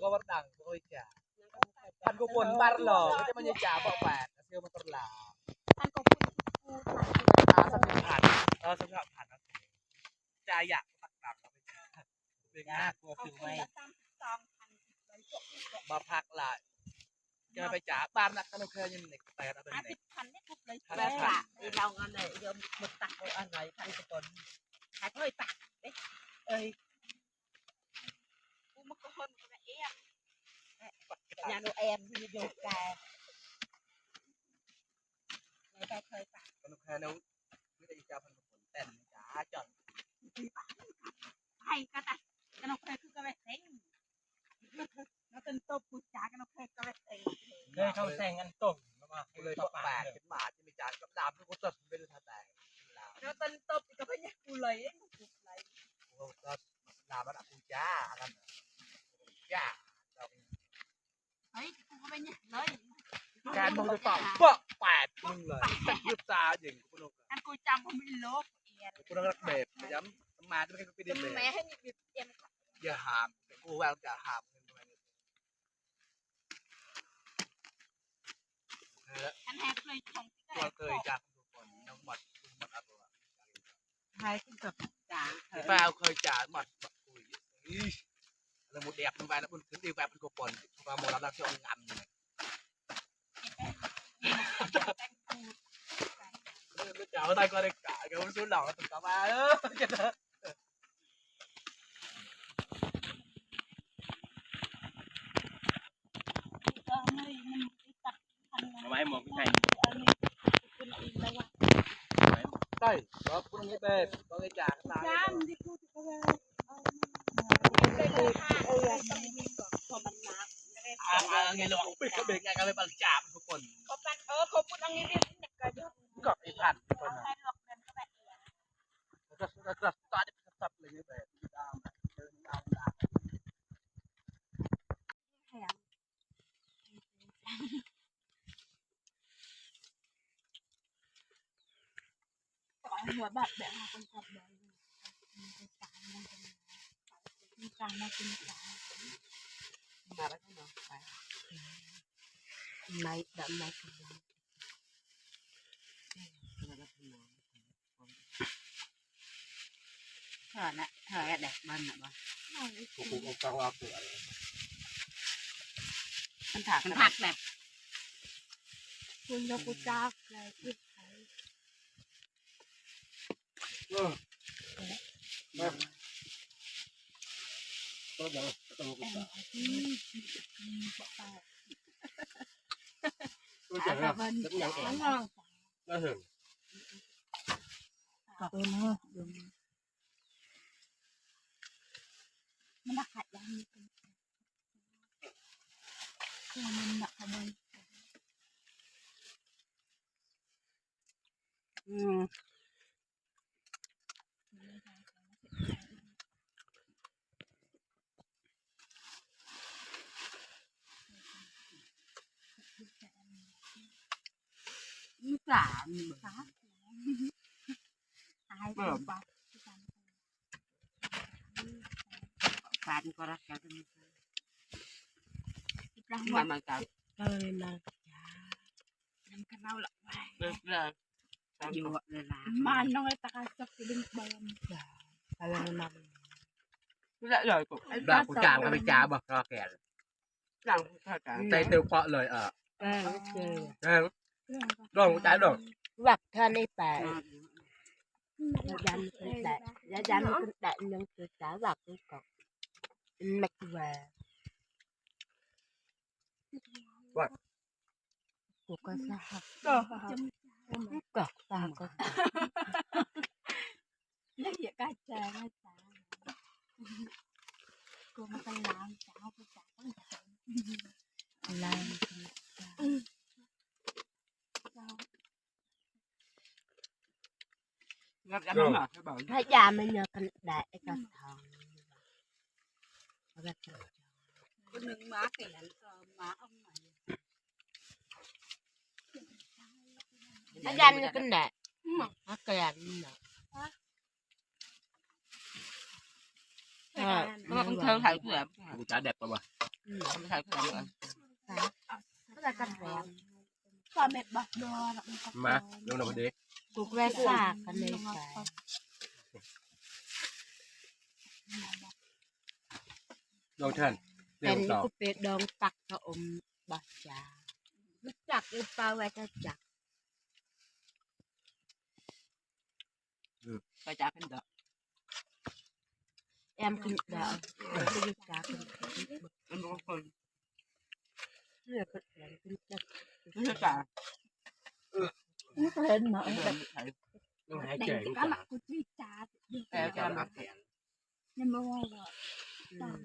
ກໍບໍ່ດັງ ໂອ້ຍຈ້າ ທ່ານກໍບໍ່ບັນຫຼອກ ຈະມາຍາຈາບໍ່ແປກ ເຊື່ອມັນຕະຫຼາດ ທ່ານກໍບໍ່ ອາ ສຳພັນ ເອີ ສຳພັນ ຈາຢາກຕັກນ້ຳ ເປັນງານ ເຂົາຂຶ້ນມາສາມສິບສອງພັນ ມາພັກຫຼາຍ ຈະໄປຈາກບ້ານນະ ກະນົກແຄຍັງເນັກແຕນເອົາໄປເນັກ ຫ້າສິບພັນເດ້ ທຸບເລີຍ ຫ້າສິບພັນ ລາວອັນໃດ ເດີມໝົດຕັກເອົາອັນໃດ ທັງຕະກອນ ຂາຍເທົ່າໃດຕັກເດ້ ເອີຍ ອຸປະກອນກະເອງ ຍາໂນແອມ ວິດີໂອກາ ໃນໄປເຄີຍປະ ກະນົກແຄແນວ ມີແຕ່ອີເຈົ້າເພິ່ນກໍຝົນແຕ່ນຈ້າຈອນ ໃຫ້ກະຕະ ກະນົກແຄຄືກະແວະເຕັງ ມາເປັນຕົບກູຈາ ກະນົກແຄກະແວະເຕັງ ເລີຍເຂົ້າແຊງອັນຕົງ ມາເລີຍປະປາ ເປັນໝາ ຈະມີຈານກັບດາມ ຄືຄົນຕັດເປັນທ່າແຕງ ມາເປັນຕົບກະໄປຍາກກູເລີຍ ກູໄລ ໂອ້ ດາມລະກູຈາ ອັນນັ້ນ ຈ້າ ເຮີຍ ກູກໍໄປຍາກເລີຍ ການມອງຈະປາກ ປະແປດມຶງເລີຍ ຕັກລຶບຕາຍິງ ອັນກູຈຳບໍ່ມີໂລກ ເອີຍ ກູນັກແບບ ຍາມມາຈະເປັນແບບ ແມ່ໃຫ້ມີເປັນ ຢ່າຫ້າມ ກູວ່າຈະຫ້າມ ອັນແຮກເລີຍ ຕົວເຄີຍຈາກທຸກຄົນ ນ້ອງໝົດ ໝົດອັນຕົວ ໃຫ້ຂຶ້ນກັບຈານ ເອີ ເປັນເຄີຍຈານໝົດ ໝົດ ອຸ້ຍ ລະໝົດແດກມັນໄປນະ ມັນຂຶ້ນດີແບບມັນກໍປົນ ເພາະວ່າໝໍລຳນຳຊິອອກງາມ ເຈົ້າໄດ້ກໍໄດ້ກະ ກໍບໍ່ສູ້ລາວ ກໍຕ້ອງກັບມາ ເອີ ເອົາໄວ້ໃຫ້ໝໍໃຫ້ ໄດ້ ກໍບໍ່ຕ້ອງເຮັດແບບ ກໍໄດ້ຈາກ ເອົາໄວ້ໃຫ້ຫຼວງ ເປັນກະເບັກ ກະເປັນບັງຈາມທຸກຄົນ ເຂົາປັນ ເອີ ເຂົາປຸດອັນນີ້ ກໍໄອ້ພັນ ຫົວບາດແບບເຮົາຄົນຊອບແບບນີ້ ມີການມາກິນການ ມາແລ້ວເນາະ ໄປ ໄມ້ ດອກໄມ້ ເທື່ອນະ ເທື່ອແດກມັນນະບໍ່ ມັນຖາກ ມັນຖາກແບບ ຄຸນກໍກູຈັກແລ້ວ ເອີ ມາ ໂຕຫຍັງ ໂຕກະຕາ ອືມ ໂຕຫຍັງ ເປັນຫຍັງ ມາເຖິງ ເອີ ມັນໜັກຂາດຢາງນີ້ ມັນໜັກຂາດ ອືມ ອີສານ ຕາຍ ເອີ ປານກໍລັກກັນ ມາ ມາ ເອີ ມາ ມັນກະເລົ່າລະ ເລີກລະ ຢູ່ເວລາ ມານ້ອຍຕາກັບເປັນເບິ່ງ ກະເລີຍມາ ລະເລີຍກໍ ລະກູຈາງກໍໄປຈາບໍ່ ກໍແກ່ ໃສ່ເຕີເປາະເລີຍ ເອີ ເອີ ເອີ ລອງໃຈລອງ ວັກເທື່ອນີ້ໄປ ອືມ ຍານມັນຂຶ້ນແຕະ ຍານມັນຂຶ້ນແຕະ ຍັງຄືຈາວັກຄືເກົ່າ ແມັກແວ ວັກ ກູກໍຊາ ກໍຕາກໍ ລະອຽດກະຈາຍ ລະຈາຍ ກະມັນກະລາມຈາ ກະຈາຍ ລາມ ລະຈາຍ ພະຍາມາເນີກັນໄດ້ ກະທອງ ຄົນໜຶ່ງມາແຕ່ນັ້ນກໍມາເອົາໃໝ່ ອາຈານກໍໄດ້ ອືມ ອາຈານນະ ເອີ ເພາະວ່າຄົນເທິງຂາຍເສືອ ກູຈາແດກກວ່າ ອືມ ມັນໃສ່ເກືອ ໃສ່ກັນແບບ ຊອບແມ່ນບໍ່? ມາ ລົງນຳເດ້ ກູແກວ່າຊາກກັນເລີຍ ລອງເທີນ ເປັນກູເປດດອງປັກຊະອົມບໍ່ຈ້າ? ຮູ້ຈັກຫຼືເປົ່າວ່າຈະຈັກ ອືມ ໄປຈັກເພິ່ນດອກ ແອມຂຶ້ນດາວ ໄປຈັກເພິ່ນ ມັນບໍ່ຄົນ ເລືອກເພິ່ນ ເພິ່ນຈັກ ເພິ່ນຈັກ ເອີ ມັນກໍເຫັນເນາະ ເຫັນແບບ ມັນຫາຍໃຈ ແຕ່ກໍມັກກູຈີຈາ ແຕ່ກໍມັກ ຍັງບໍ່ເວົ້າວ່າ ອືມ